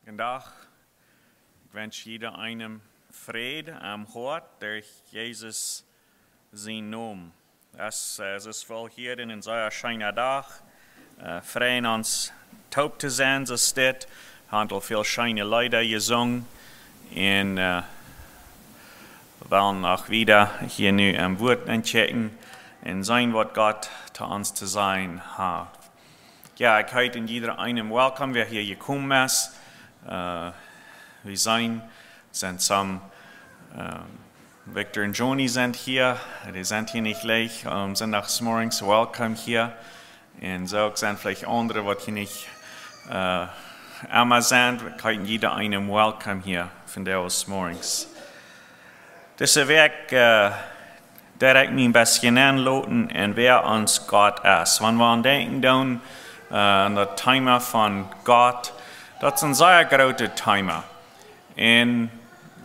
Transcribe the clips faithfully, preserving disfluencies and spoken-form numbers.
Goondach. Ekj wensch jieda eenem Fräd aum Hoat derch Jesus sienen Nomen. Daut, äh, es woll hia een sea scheena Dach. Äh, freien ons toop to sennen, soo aus dit. Haben aul väl scheene Leeda jesungen. Un, äh, wellen uk wieda hia nu aum Wort aunchecken un seenen waut Gott to ons to sajen haft. Jo, ekj heet jieda eenem welkom, wäa hia jekomen es. Äh, wie seenen, sent some, äh, Victor un Joni sent hia. Dee sent hia nich leicht, ähm, Sindachsmorjes welkom hia. Un soo uk sent veleicht aundre waut hia nich, äh, emma sent. Ekj heet jieda eenem welkom hia vondoag zemorjes. Dise Wäakj, äh, deed ekj mie een bät nenloten enn wäa ons Gott es. Wan wie aun denkjen doonen, äh, aun daut Thema von Gott, daut es een sea grootet Thema. Un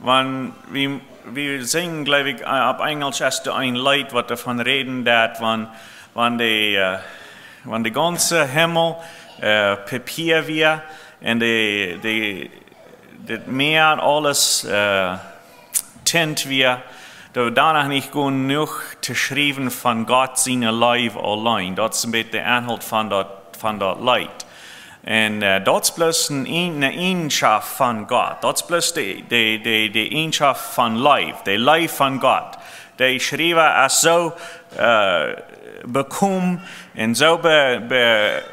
wan wie, wie sinjen, jleew ekj, äh, opp Enjlisch es doa een Leet waut doavon räden deit, wan, wan de, äh, wan de gaunze Himmel, äh, Papia wia un de, de, daut Mäa un aules, äh, Tint wia, daut wie doano nich jenuach to schriewen von Gott siene Leew auleen. Daut es een bät de Enhoolt von daut, von daut Leet. Un, äh, daut es bloos een, een, eene Eejenschoft von Gott. Daut es bloos de, de, de, de Eejenschoft von Leew, de Leew von Gott. De Schriewa es soo, äh, bekomen un soo be, be,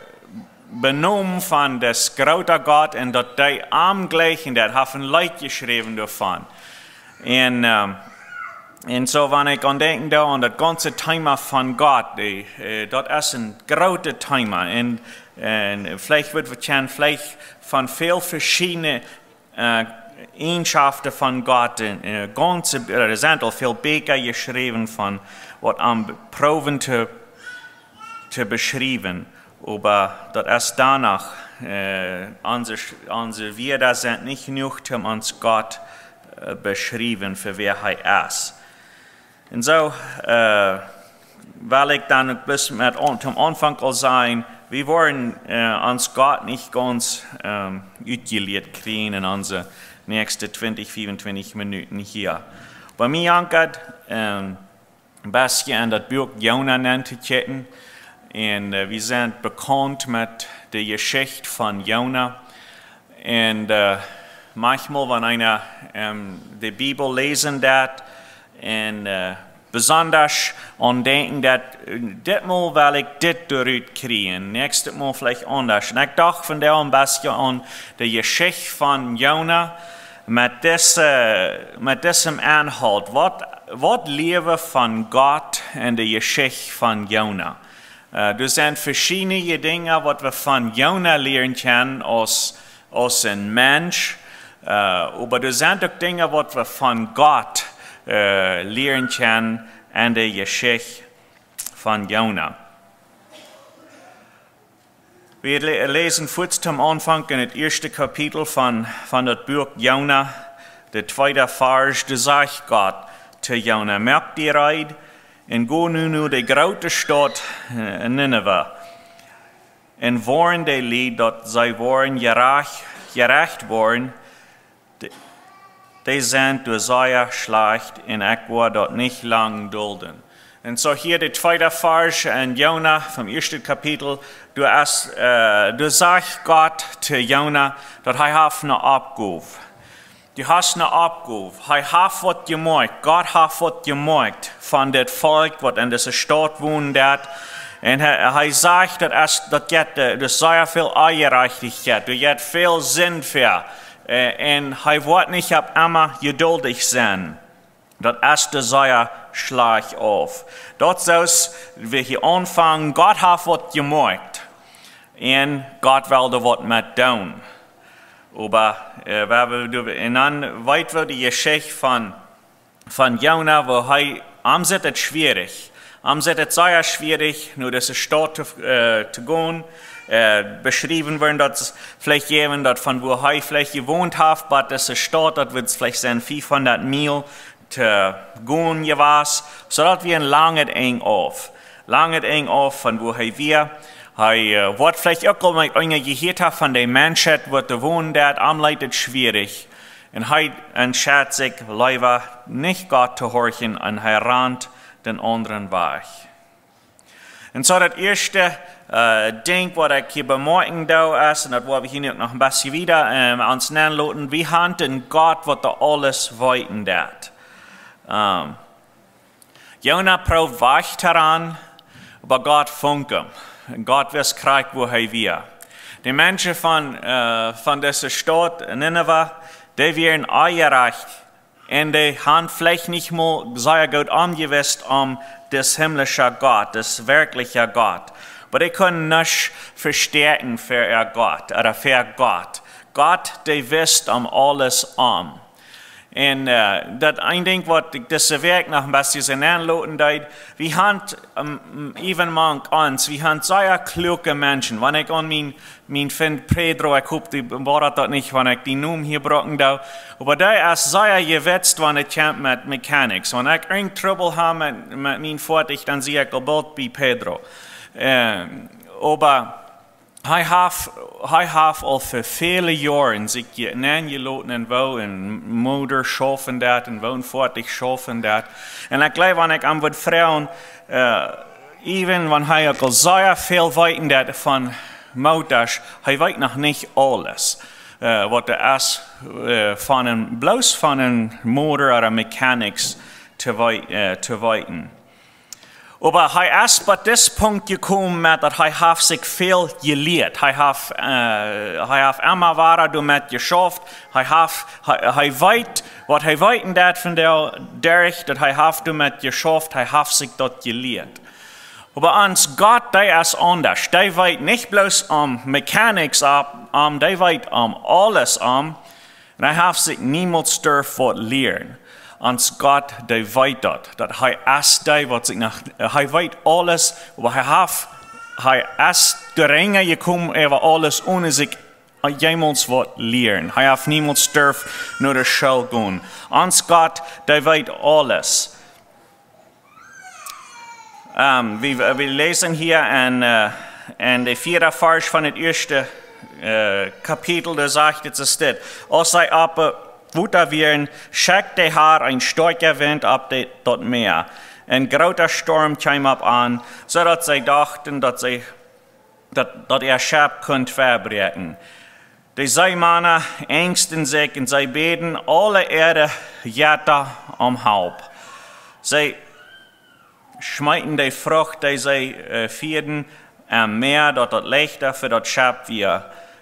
benomen von dis grooten Gott un daut dee am jlikjen deit, haft een Leet jeschräwen doavon. Un, ähm, un soo, wan ekj aun denkjen doo, aun daut gaunze Thema von Gott, dee, äh, daut es een grootet Thema. Un, un veleicht woat wie kjennen veleicht von väl veschiedne, äh, Eejenschoften von Gott, un, äh, gaunze, äh, doa sent aul väl Bieekja jeschräwen von waut am proowen to, to beschriewen. Oba daut es doano, äh, onse, onse Wieed sent nich jenuach, om ons Gott, äh, beschriewen fa wäa hee es. Un soo, äh, well ekj dan uk bloos met aun, toom Aunfank aul sajen, wie woaren, äh, ons Gott nich gaunz, ähm, utjelieet kjrieen enn onse näakjste twintich, fiefuntwintich Minuten hia. Bie mie jankat, ähm, een bät enn daut Buak Jona nenn to kjikjen. Un, äh, wie sent bekaunt met de Jeschicht von Jona. Un, äh, maunchmol, wan eena, ähm, de Bibel läsen deit, un, äh, besonda aun denkjen deit, äh, ditmol well ekj dit doarut kjrieen, näakjstet Mol veleicht aundasch. Un ekj docht vondoag een bät aun de Jeschicht von Jona met dise, met disem Enhoolt. Waut, waut lieet wie von Gott enn de Jeschicht von Jona? Äh, doa sent veschiedne Dinja waut wie von Jona lieren kjennen aus, aus een Mensch. Äh, oba doa sent uk Dinja waut wie von Gott, äh, lieren kjennen enn de Jeschicht von Jona. Wie lä-, läsen fuaz toom Aunfank enn daut ieeschte Kapitel von, von daut Buak Jona, de tweede Varsch, doa sajcht Gott to Jona: "Moak die reed un go nu no de groote Staut, äh, Nineva un woarn de Lied, daut see woaren jerajcht, jerajcht woaren, dee, dee sent doa sea schlajcht un ekj woa daut nich lang dulden." Un soo hia de tweede Varsch enn Jona vom ieeschten Kapitel, doa es, äh, doa sajcht Gott to Jona daut hee haft eene Oppgow. Du hast eene Oppgow. Hee haft waut jemoakjt. Gott haft waut jemoakjt von dit Volkj waut enn dise Staut wonen deit. Un hee, hee sajcht daut es, daut jeit, äh, doa es sea väl Onjerajchtichkjeit. Doa jeit väl Sind väa. Äh, un hee woat nich opp emma jeduldich sennen. Daut es doa sea schlajcht auf. Daut es soo aus wie hia aunfangen, Gott haft waut jemoakjt. Un Gott well doa waut met doonen. Oba, äh, wie haben doa, un dan weet wie de Jeschicht von, von Jona, woo hee, am sitt et schwierich. Am sitt et sea schwierich, no dise Staut to, äh, to gonen. Äh, beschräwen woat daut veleicht jäwen, daut von wua hee veleicht jewont haft, bat dise Staut, daut woat veleicht sennen fiefhundat Miel to gonen jewast. Soo daut wia een langet Enj auf. Langet Enj auf von wua hee wia. Hee woat veleicht uk aul met eena jehieet haben von de Menschheit, waut doa wonen deit, am leit et schwierich. Un hee entscheit sikj leewa nich Gott to horchen un hee rant dän aundren Wajch. Un soo daut ieeschte Dinkj waut ekj hia bemoakjen doo es, un daut woa wie hia nu uk noch een bät wieda ons nenloten, wie haben een Gott waut doa aules weeten deit. Jona proowd wajch to rannen, oba Gott funk am. Gott wist krakjt wua hee wia. De Menschen von dise Staut Nineva, dee wieren onjerajcht un dee haben veleicht nich mol sea goot omjewist om dis himmlischa Gott, dis werkjlicha Gott. Oba dee kunnen nuscht vestäakjen fa äa Gott, ooda fa Gott. Gott, dee wist om aules om. Un daut een Dinkj waut ekj dise Wäakj noch een bät soo nenloten deed, wie haben, even mank ons, wie haben sea kluake Menschen. Wan ekj aun mien, mien Frint Pedro, ekj hop dee woat daut nich, wan ekj dän Nomen hia brucken doo, oba dee es sea jewitzt wan et kjemt met mechanics. Wan ekj irjent Trubbel hab met mien Foatich, dan sie ekj aul boolt bie Pedro. Oba hee haft aul fa väle Joaren sikj nenjeloten en woo een Motor schaufen deit un woo een Foatich schaufen deit. Un ekj jleew, wan ekj am wudd froagen, even wan hee uk aul sea väl weeten deit von Motasch, hee weet noch nich aules waut doa es, von een, bloos von een Motor ooda mechanics to weeten. Oba hee es bat dis Punkt jekomen met daut hee haft sikj väl jelieet. Hee haft emma wada doamet jeschauft. Hee weet waut hee weeten deit von doa, derch daut hee haft doamet jeschauft, hee haft sikj daut jelieet. Oba ons Gott, dee es aundasch. Dee weet nich bloos om mechanics om, dee weet om aules om. Un hee haft sikj niemols durft waut lieren. Ons Gott, dee weet daut, daut hee es dee waut sikj, hee weet aules, oba hee haft, hee es doa nenjekomen äwa aules one sikj jemols waut lieren. Hee haft niemols durft no de School gonen. Ons Gott, dee weet aules. Wie läsen hia en de vieede Varsch von daut ieeschte Kapitel, doa sajcht et soo dit: Aus see opp Wota wieren, schekjt de Har een stoakja Wint opp daut Mea. Een groota Storm kjeem opp an, soo daut see dochten, daut äa Schepp kunn twei bräakjen. De Seemana enjsten sikj un see bäden aule äare Jetta om Help. See schmeeten de Frucht, dee see fieeden, em Mea, daut daut leichta fa daut Schepp wia.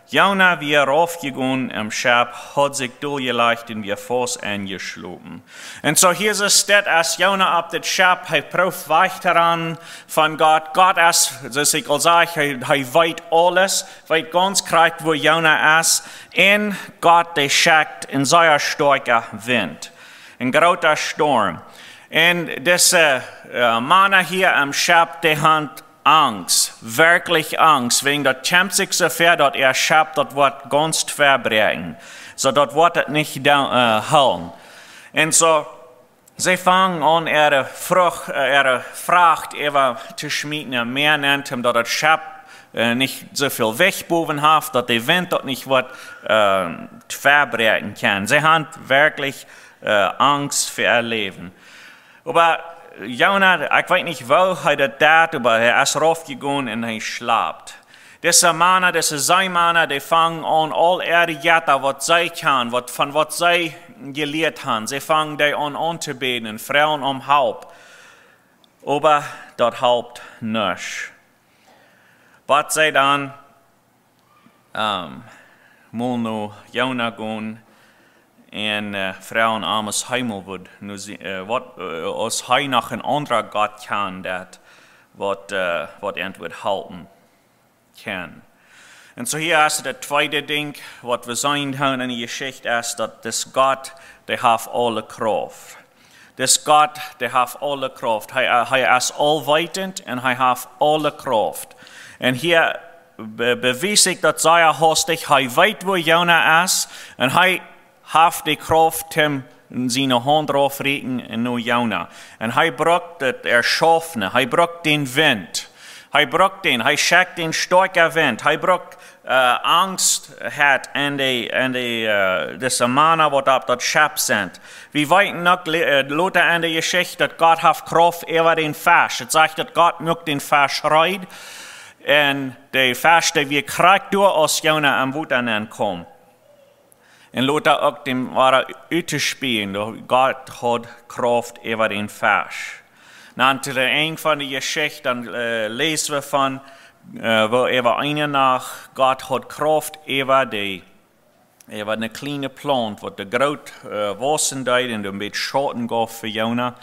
Jona wia raufjegonen em Schepp, haud sikj doljelajcht un wia faust enjeschlopen. Un soo hia es et, aus Jona opp daut Schepp, hee proowt wajch to rannen von Gott. Gott es, soo aus ekj aul säd, hee weet aules, weet gaunz krakjt wua Jona es. Un Gott, dee schekjt een sea stoakja Wint, een groota Storm. Un dise Mana hia em Schepp, dee han Angst, werkjlich Angst, wäajen daut kjemt sikj soo väa, daut äa Schepp, daut woat gaunz twei bräakjen. Soo daut woat et nich hoolen. Un soo see fangen aun äare Fracht äwa to schmieten em Mea nenn, om daut daut Schepp nich soo väl Jewicht bowen haft, daut de Wint daut nich woat twei bräakjen kjennen. See han werkjlich Angst fa äa Läwen. Oba Jona, ekj weet nich woo hee daut deit, oba hee es raufjegonen un hee schlapt. Dise Mana, dise Seemana, dee fangen aun aul äare Jetta, waut see kjanen, von waut see jelieet han, see fangen dee aun auntobäden un froagen om Help. Oba daut halpt nuscht. Bat see dan mol no Jona gonen un froagen am, aus hee mol wudd, aus hee noch een aundra Gott kjanen deit, waut an wudd halpen kjennen. Un soo hia es daut tweede Dinkj waut wie seenen doonen en de Jeschicht es, daut dis Gott, dee haft aule Krauft. Dis Gott, dee haft aule Krauft. Hee es aulweetend un hee haft aule Krauft. Un hia bewiest sikj daut sea haustich, hee weet wua Jona es un hee haft de Krauft, am siene Haunt raufrieekjen no Jona. Un hee brukt daut Erschaufne, hee brukt dän Wint. Hee brukt dän, hee schekjt dän stoakjen Wint, hee brukt äh, Angst haud en de, en de, äh, dise Mana, waut opp daut Schepp sent. Wie weeten uk, äh, lota en de Jeschicht, daut Gott haft Krauft äwa dän Fesch. Et sajcht, daut Gott muak dän Fesch reed. Un de Fesch, dee wia krakjt doa, aus Jona em Wota nenn kjeem. Un lota uk dän Wota uttospien, daut Gott haud Krauft äwa dän Fesch. Na, aun daut Enj von de Jeschicht, dan äh, läs wie von, äh, woo äwa eene Nacht Gott haud Krauft äwa de, äwa eene kjliene Plaunt, waut doa groot äh, wausen deed un een bät Schauten jeef fa Jona.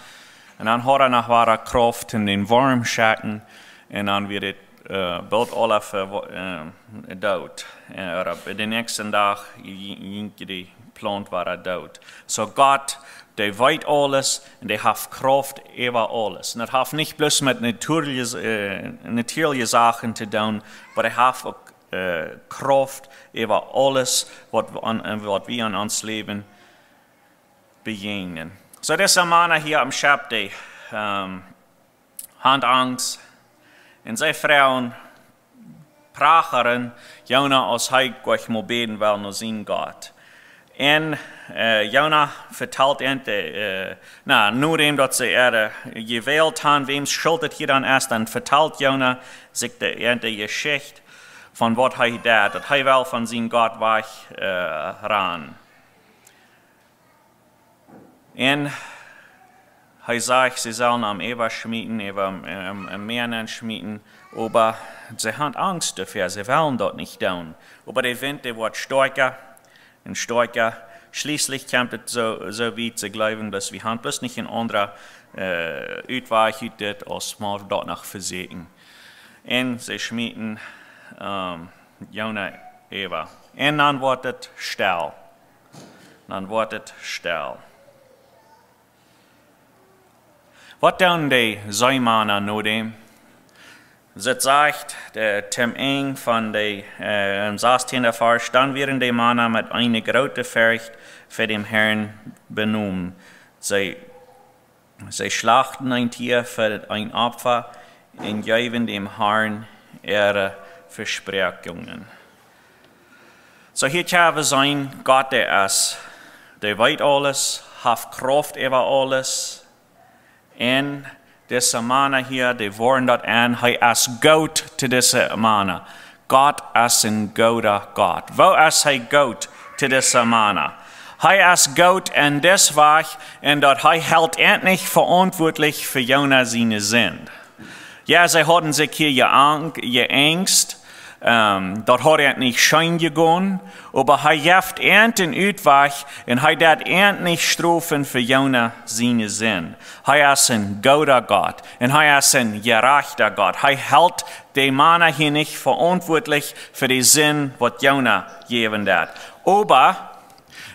Un dan haud hee noch wada Krauft, om dän Worm schekjen. Un dan wia et äh, boolt aula ver-, äh, doot. Äh, oba dän näakjsten Dach jinkj, jinkj de Plaunt wada doot. Soo Gott, dee weet aules un dee haft Krauft äwa aules. Un daut haft nich bloos met natieelje, äh, natieelje Sachen to doonen, oba hee haft uk äh, Krauft äwa aules, waut wie aun, waut wie aun ons Läwen bejäajnen. Soo, dise Mana hia aum Schepp, dee ähm, hauden Angst. Un see froagen, prachren Jona, aus hee jlikj mol bäden well no sienen Gott. Un äh, Jona vetalt an, äh, na, nodäm daut see äare jewält hauden, wäms Schult et hia dan es, dan vetalt Jona sikj de, an de Jeschicht von waut hee deed, daut hee well von sienen Gott wajch äh, rannen. Un hee sajcht, see sellen am äwaschmieten, äwa am, am, am Mäa nenn schmieten, oba see hauden Angst doafäa, see wellen daut nich doonen. Oba de Wint, dee woat stoakja un stoakja. Schlieslich kjemt et soo, soo wiet, see jleewen, daut wie haben bloos nich een aundra äh, Utwajch ut dit, aus mau daut noch vesieekjen. Un see schmieten ähm, Jona äwa. Un dan woat et stell. Dan woat et stell. Waut doonen de Seemana nodäm? Et sajcht, äh, tom Enj von de, äh, em sastieenden Varsch, dan wieren de Mana met eene groote Forcht ver däm Herrn benomen. See, see schlachten een Tia fa een Opfa un jeewen däm Herrn äare Vespräakjungen. Soo hia kjenn wie seenen, Gott, dee es, dee weet aules, haft Krauft äwa aules. Un dise Mana hia, dee woaren daut en, hee es goot to dise Mana. Gott es een gooda Gott. Woo es hee goot to dise Mana? Hee es goot en dis Wajch, en daut hee helt an nich veauntwuatlich fa Jona siene Sind. Jo, see hauden sikj hia jeang-, jeangst, ähm, daut haud an nich scheen jegonen, oba hee jeft an een Utwajch un hee deit an nich strofen fa Jona siene Sind. Hee es een gooda Gott un hee es een jerajchta Gott. Hee helt de Mana hia nich veauntwuatlich fa de Sind, waut Jona jäwen deed. Oba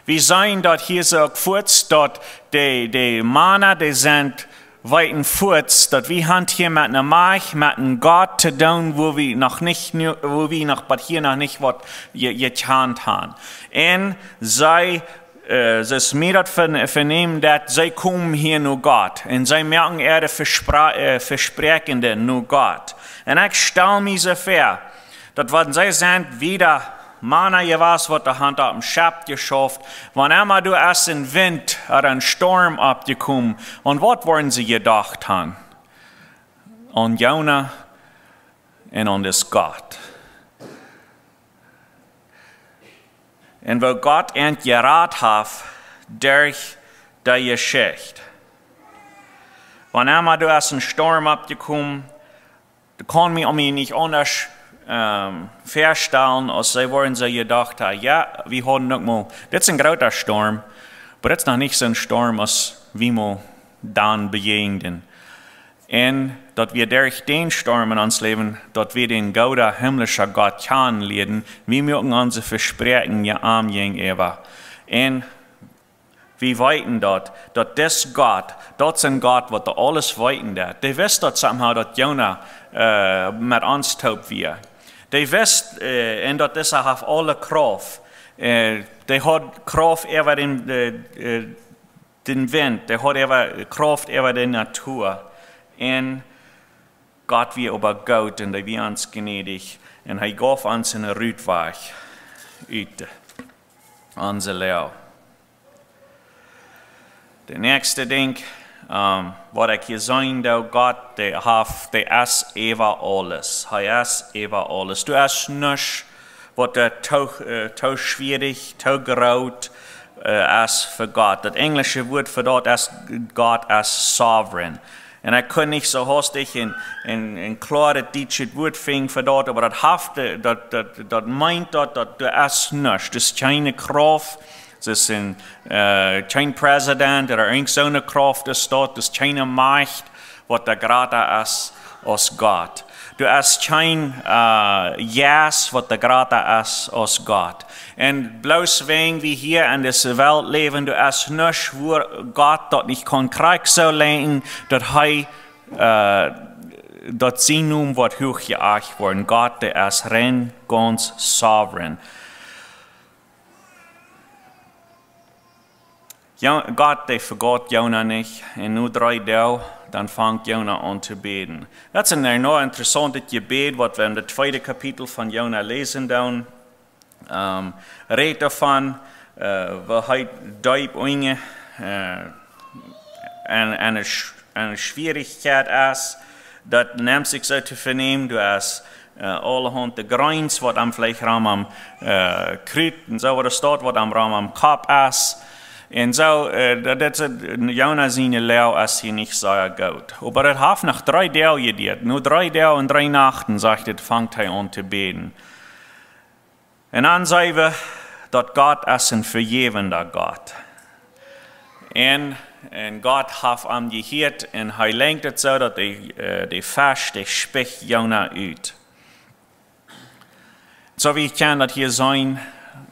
wie seenen daut hia soo uk fuaz, daut de, de Mana, dee sent, weeten fuaz, daut wie haben hia met eene Macht, met een Gott to doonen, woo wie noch nich, woo wie noch bat hia noch nich waut je-, jekjant haben. Un see, äh, see smieren daut ver-, vernämen, daut see komen hia no Gott. Un see moaken äare Vespra-, äh, Vespräakjungen no Gott. Un ekj stal mie soo väa, daut wan see sent wada Mana jewast, waut dee haben oppem Schepp jeschauft, wan emma doa es een Wint ooda een Storm oppjekomen, aun waut woaren see jedocht haben? Aun Jona un aun dis Gott. Un woo Gott an jerat haft derch dee Jeschicht. Wan emma doa es een Storm oppjekomen, daut kaun mie, mie nich aundasch, ähm, vestalen, aus see woaren soo jedocht haben, jo, wie hauden uk mol, dit es een groota Storm, oba dit es noch nich soon Storm, aus wie mol dan bejäajenden. Un daut wie derch dän Storm en ons Läwen, daut wie dän gooden himmlischen Gott kjanen lieeden, wie moaken onse Vespräakjungen aun am jäajenäwa. Un wie weeten daut, daut dis Gott, daut es een Gott, waut doa aules weeten deit. Dee wist daut somehow, daut Jona, äh, met ons toop wia. Dee wist, äh, un daut dis haft aule Krauft. Äh, dee haud Krauft äwa dän, äh, äh, dän Wint, dee haud äwa, Krauft äwa de Natua. Un Gott wia oba goot un hee wia ons jnädich un hee jeef ons een Rutwajch ut onse Loag. De näakjste Dinkj, ähm, waut ekj hia seenen doo, Gott, dee haft, dee es äwa aules. Hee es äwa aules. Doa es nuscht, waut doa too, äh, too schwierich, too groot, äh, es fa Gott. Daut enjelsche Wuat fa daut es, Gott es sovereign. Un ekj kunn nich soo haustich een, een, een kloaret dietschet Wuat finjen fa daut, oba daut haft, äh, daut, daut, daut meent daut, daut doa es nuscht. Daut es kjeene Krauft, daut es een, äh, kjeen President ooda irjent soone Krauft es daut, daut es kjeene Macht, waut doa jrata es aus Gott. Doa es kjeen, äh, Jeist, waut doa jrata es aus Gott. Un bloos wäajen wie hia en dise Welt läwen, doa es nuscht, wua Gott daut nich kaun krakjt soo lenkjen, daut hee, äh, daut sien Nomen woat huach jeacht woaren. Gott, dee es rein gaunz sovereign. Jo-, Gott, dee vegaut Jona nich. Un no dree Doag, dan fangt Jona aun to bäden. Daut es een sea interessauntet Jebäd, waut wie en daut tweede Kapitel von Jona läsen doonen. Ähm, rät doavon, äh, woo hee deep unjen, äh, en, en eene Sch-, en eene Schwierichkjeit es, daut nemt sikj soo to venämen, doa es, äh, aulahaunt Jreens, waut am veleicht rom am, äh, Krut un soo, waut doa steit, waut am rom am Kopp es. Un soo, äh, daut, daut es, äh, Jona siene Loag es hia nich sea goot. Oba daut haft noch dree Doag jeduat. No dree Doag un dree Nachten, sajcht et, fangt hee aun to bäden. Un dan seenen wie, daut Gott es een vejäwenda Gott. Un, un Gott haft am jehieet un hee lenkjt et soo, daut de, äh, de Fesch, dee spicht Jona ut. Soo aus wie kjennen daut hia seenen,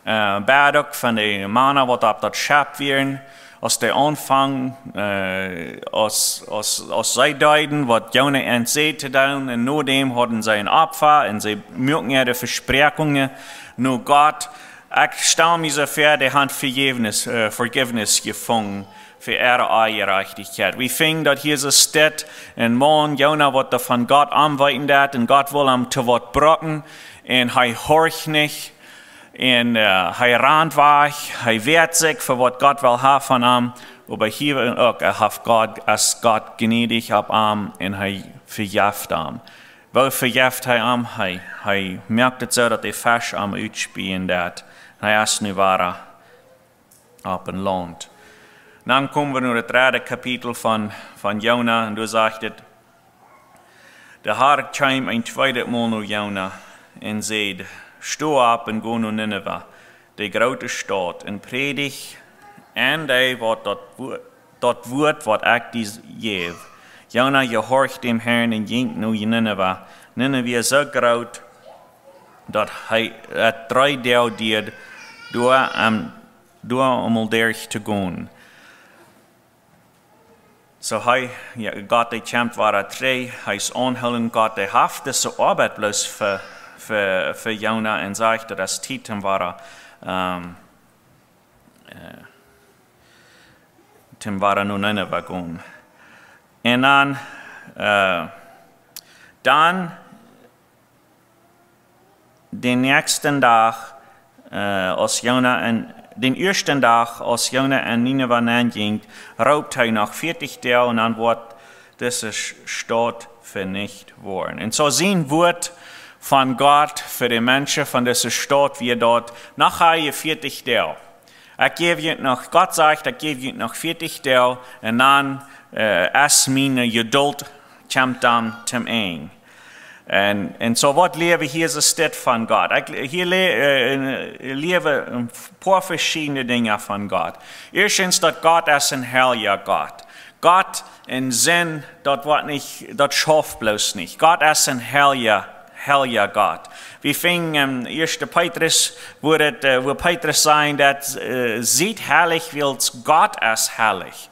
äh, bie daut von de Mana, waut opp daut Schepp wieren, aus dee aunfungen, äh, aus, aus, aus see deeden, waut Jona an säd to doonen, un nodäm hauden see een Opfa, un see muaken äare Vespräakjungen no Gott. Ekj stal mie soo väa, dee haben Vejäwnis, äh, Vejäwnis jefungen fa äare Onjerajchtichkjeit. Wie finjen daut hia soo steit, een Maun, Jona, waut doa von Gott aunweeten deed, un Gott well am to waut brucken, un hee horcht nich, un, äh, hee rant wajch, hee wäat sikj fa waut Gott well haben von am, oba hia uk, hee haft Gott, es Gott jnädich opp am, un hee vejeft am. Woo vejeft hee am? Hee, hee moakt et soo, daut de Fesch am utspien deed. Un hee es nu wada opp een Launt. Dan komen wie no daut dredde Kapitel von, von Jona, un doa sajcht et: De Herr kjeem een tweedet Mol no Jona un säd: Sto opp un go no Nineva, de groote Staut, un prädj an dee, waut daut Wua-, daut Wuat, waut ekj die jäw. Jona jehorcht däm Herrn un jinkj no Nineva. Nineva wia soo groot, daut hee, daut dree Doag duad, doa, ähm, doa emol derch to gonen. Soo hee, jo, Gott, dee kjemt wada trigj, hee es aunhoolent, Gott, dee haft dise Oabeit bloos fa, fa, fa Jona un sajcht, daut es Tiet om wada, ähm, äh, om wada no Nineva gonen. Un dan, äh, dan dän näakjsten Dach, äh, aus Jona en, dän ieeschten Dach, aus Jona en Nineva nenn jinkj, roopt hee: Noch vieetich Doag un dan woat dise Sch-, Staut venicht woaren. Un soo sien Wuat von Gott fa de Menschen von dise Staut wia daut: Noch hab jie vieetich Doag. Ekj jäw junt noch, Gott sajcht, ekj jäw junt noch vieetich Doag un dan, äh, es miene Jedult, kjemt dan tom Enj. Un, un soo waut läwen wie hia soo steit von Gott. Ekj, hia lä-, äh, läwen een poa veschiedne Dinja von Gott. Ieeschtens, daut Gott es een heilja Gott. Gott un Sind, daut woat nich, daut schauft bloos nich. Gott es een heilja, heilja Gott. Wie finjen em ieeschten Petrus, wua et, äh, wua Petrus säd daut, äh, siet heilich, wiels Gott es heilich.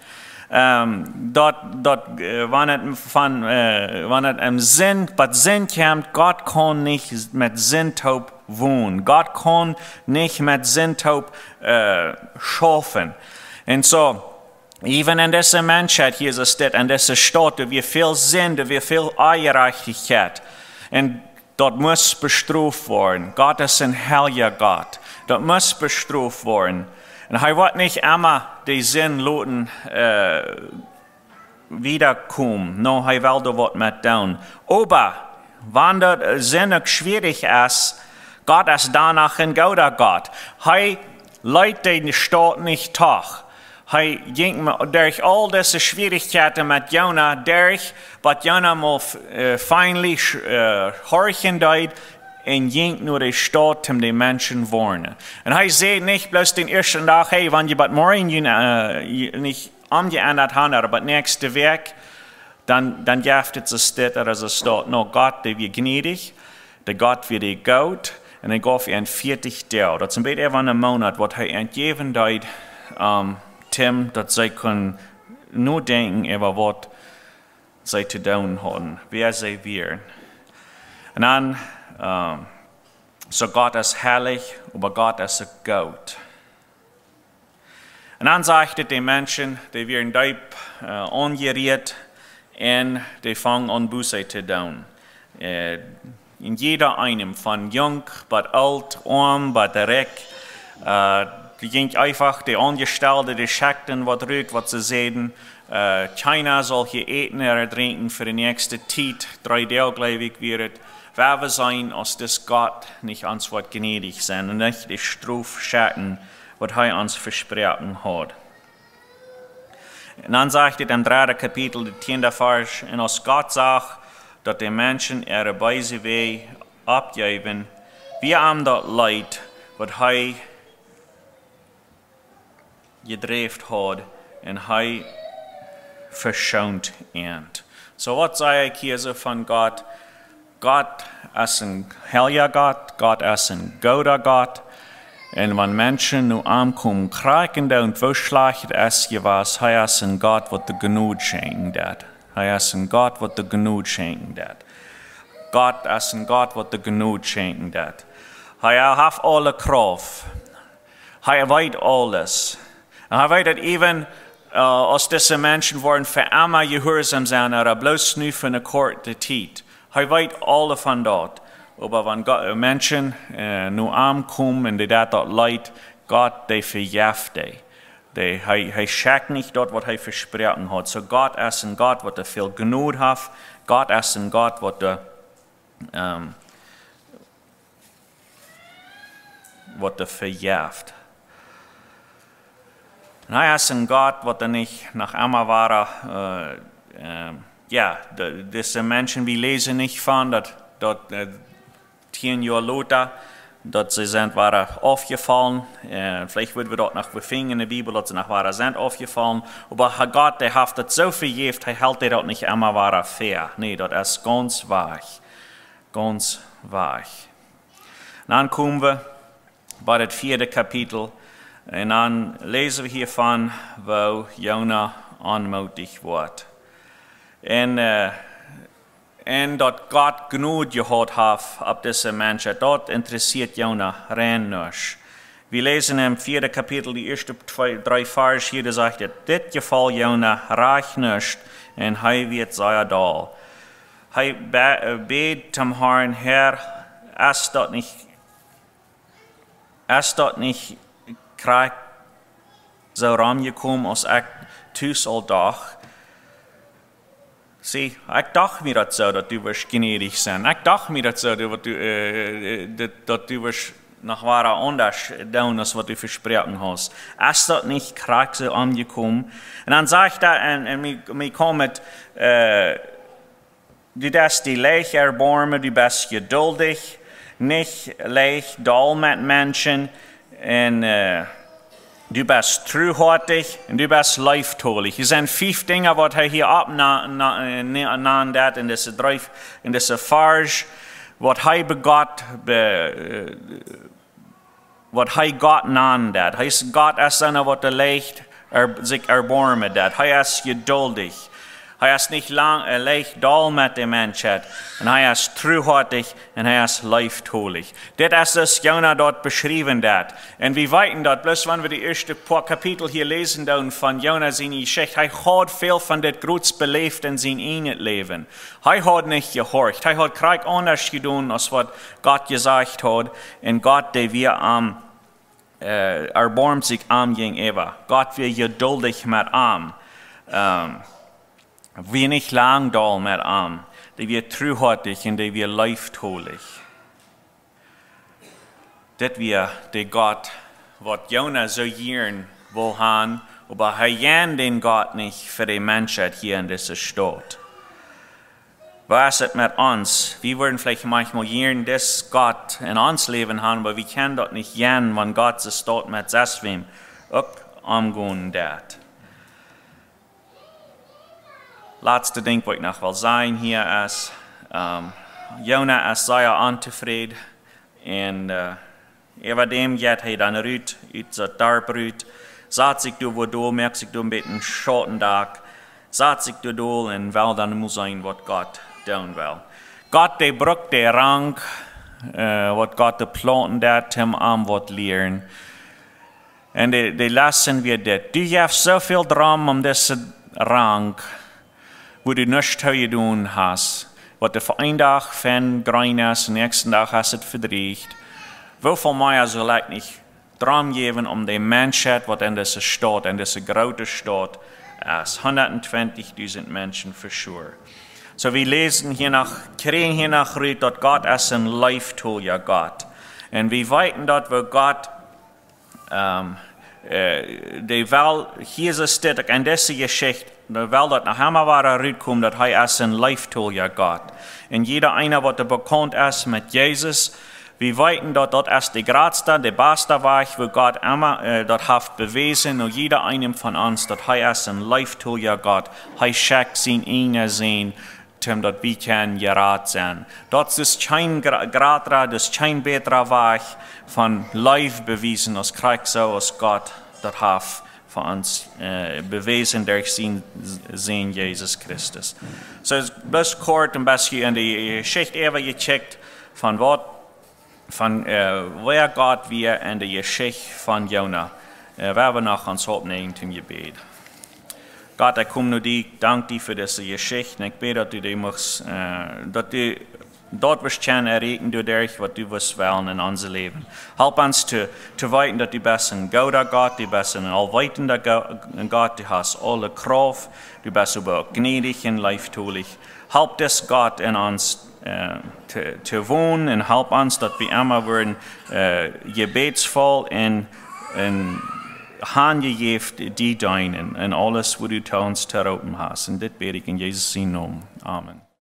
Ähm, daut, daut, äh, wan et von, äh, wan et om Sind, waut Sind kjemt, Gott kaun nich met Sind toop wonen. Gott kaun nich met Sind toop, äh, schaufen. Un soo, Even en dise Menschheit hia es dit, en dise Staut, doa wia väl Sind, doa wia väl Onjerajchtichkjeit. Un daut must bestroft woaren. Gott es een heilja Gott. Daut must bestroft woaren. Un hee woat nich emma de Sind loten, äh, wiedakomen. No, hee well doa waut met doonen. Oba, wan daut, äh, Sind uk schwierich es, Gott es doano een gooda Gott. Hee leet de Staut nich doch. Hee jinkj me-, derch aul dise Schwierichkjeiten met Jona, derch waut Jona mol, äh, feinlich, äh, horchen deed, un jinkj no de Staut, om de Menschen woarnen. Un hee säd nich bloos dän ieeschten Dach, hey, wan jie bat morjen, äh, nich omjeendat haben, oba bat näakjste Wäakj, dan, dan jeft et soo Städ ooda soo Staut. No, Gott, dee wia jnädich, de Gott wia dee goot, un hee jeef an vieetich Doag. Daut es een bät äwa een Moonat, waut hee an jäwen deed, ähm, Tim, daut see kunnen nodenkjen äwa waut see to doonen hauden, wäa see wieren. Un dan, ähm, soo Gott es heilich, oba Gott es uk goot. Un dan sajcht et, de Menschen, dee wieren deep, äh, aunjerieet un dee fungen aun Buße to doonen. Äh, en jieda eenem, von junk bat oolt, oam bat rikj, äh, dee jinkj eefach, de Aunjestalde, dee schekjten waut rut, waut see säden, äh, kjeena saul hia äten ooda drinkjen fa de näakjste Tiet, dree Doag, jleew ekj, wia et. Woa wie sennen, aus dis Gott nich ons woat jnädich sennen un nich de Strof schekjen, waut hee ons vesproaken haud. Un dan sajcht et em dredden Kapitel, de tieende Varsch: "Un aus Gott sach, daut de Menschen äare beese Wäaj oppjeewen, wia am daut leet, waut hee jedräft haud, un hee veschoont an." Soo, waut saj ekj hia soo von Gott? Gott es een heilja Gott, Gott es een gooda Gott. Un wan Menschen no am komen krakjt un doonen, woo schlajcht et es jewast, hee es een Gott, waut de Jnod schenkjen deit. Hee es een Gott, waut de Jnod schenkjen deit. Gott es een Gott, waut de Jnod schenkjen deit. Hee haft aule Krauft. Hee weet aules. Un hee weet daut even, äh, aus dise Menschen woaren fa emma jehuarsom sennen, ooda bloos nu fa eene korte Tiet. Hee weet aules von daut. Oba wan Gott, äh, Menschen, äh, no am komen un dee daut, daut leet, Gott, dee vejeft dee. Dee, hee, hee schekjt nich daut, waut hee vesproaken haud. Soo Gott es een Gott, waut väl Jnod haft. Gott es een Gott, waut, ähm, waut vejeft. Un hee es een Gott, waut nich noch emma wada, äh, ähm, jo, de, dise Menschen, wie läsen nich von, daut, daut, äh, tieen Joa lota, daut see sent wada aufjefollen. Äh, veleicht woa wie daut noch finjen enne Bibel, daut see noch wada sent aufjefollen. Oba ha-, Gott, dee haft daut soo vejäft, hee helt dee daut nich emma wada väa. Nä, daut es gaunz wajch. Gaunz wajch. Un dan komen wie bie daut vieede Kapitel. Un dan läsen wie hia von, woo Jona onmootich woat. Un, äh, un daut Gott Jnod jehaut haft opp dise Menschen, daut interessieet Jona rein nuscht. Wie läsen em vieeden Kapitel, de ieeschte twee, dree Varsch hia, doa sajcht et: "Dit jefoll Jona rajcht nich, un hee wort sea doll." Hee be-, äh, bäd toom Harn: "Herr, es daut nich, es daut nich krakjt soo romjekomen, aus ekj tus aul docht?" See, ekj docht mie daut soo, daut du wurscht jnädich sennen. Ekj docht mie daut soo, daut du, äh, äh, daut, daut du wurscht noch wada aundasch doonen, aus waut du vesproaken hast. Es daut nich krakjt soo aunjekomen? Un dan sajcht hee, un, un mie, mie kjemt, äh, du deist die leicht erboarmen, du best jeduldich, nich leicht doll met Menschen, un, äh, du best truhoatich un du best leeftolich. Dit sent fief Dinja, waut hee hia oppna-, na-, äh, ne-, nant haft en dise dree, en dise Varsch, waut hee bie Gott be-, äh, waut hee Gott nant haft. Hee es, Gott es eena, waut leicht er-, sikj erboarmen deit. Hee es jeduldich. Hee es nich lang, äh, leicht doll met de Menschheit. Un hee es truhoatich un hee es leeftolich. Dit es daut Jona doa beschräwen haft. Un wie weeten daut, bloos wan wie de ieeschte poa Kapitel hia läsen doonen von Jona siene Jeschicht, hee haud väl von dit Groote beläft en sien ieejnet Läwen. Hee haud nich jehorcht. Hee haud krakjt aundasch jedonen aus waut Gott jesajcht haud. Un Gott, dee wia am, äh, erboarmd sikj am jäajenäwa. Gott wia jeduldich met am. Ähm, wia nich lang doll met am. Dee wia truhoatich un dee wia leeftolich. Dit wia de Gott, waut Jona soo jieren wull han, oba hee jeit dän Gott nich fa de Menschheit hia en dise Staut. Woo es et met ons? Wie wudden veleicht maunchmol jieren dis Gott en ons Läwen han, oba wie kjennen daut nich jennen, wan Gott sien Staut met sestwäm uk omgonen deit. Latste Dinkj, waut ekj noch well sajen hia es, ähm, Jona es sea ontofräd un, äh, äwa däm jeit hee dan rut, ut daut Darp rut, sat sikj doa wua dol, moakt sikj doa een bät Schautendak, sat sikj doa dol un well dan mol seenen, waut Gott doonen well. Gott, dee brukt de Rank, äh, waut Gott de Plaunten deit, om am waut lieren. Un de, de Lessen wia dit. Du jefst soo väl Droom om dise Rank, wua du nuscht too jedonen hast. Waut du fa een Dach fein jreen es, dän näakjsten Dach es et vedrieecht. Woo väl mea saul ekj nich Droom jäwen om de Menschheit, waut en dise Staut, en dise groote Staut es. Hundat twintich dusent Menschen for sure. Soo, wie läsen hia noch, kjrieen hia noch rut, daut Gott es een leeftolja Gott. Un wie weeten daut, woo Gott ähm, äh, dee well, Jesus dit uk en dise Jeschicht, dee well daut noch emma wada rutkomen, daut hee es een leeftolja Gott. Un jieda eena, waut doa bekaunt es met Jesus, wie weeten daut daut es de jratsta, de basta Wajch, woo Gott emma, äh, daut haft bewäsen, no jieda eenem von ons, daut hee es een leeftolja Gott. Hee schekjt sienen eenen Sän, om daut wie kjennen jerat sennen. Daut es kjeen gra-, jratra, daut es kjeen bätra Wajch von Leew bewiesen aus krakjt soo aus Gott daut haft fa ons, äh, bewäsen derch sienen Sän Jesus Christus. Soo, bloos kort een bät en de Jeschicht äwa jecheckt von waut von, äh, wäa Gott wia en de Jeschicht von Jona. Äh, wie haben noch ons Haupt näajen toom Jebäd. Gott, ekj kom no die, dank die fa dise Jeschicht. Un ekj bäd, daut du die muchst, äh, daut du daut woascht kjennen erreichen, doaderch waut du woascht wellen en ons Läwen. Help ons to, to weeten, daut du best een gooda Gott, du best een aulweetenda Go-, Gott, du hast aule Krauft, du best oba uk jnädich un leeftolich. Help dis Gott en ons äh, to, to wonen un help ons, daut wie emma woaren, äh, jebädsvoll un, un hanjejäft die deenen en aules, waut du to ons to roopen hast. Un dit bäd ekj en Jesus sienen Nomen. Amen.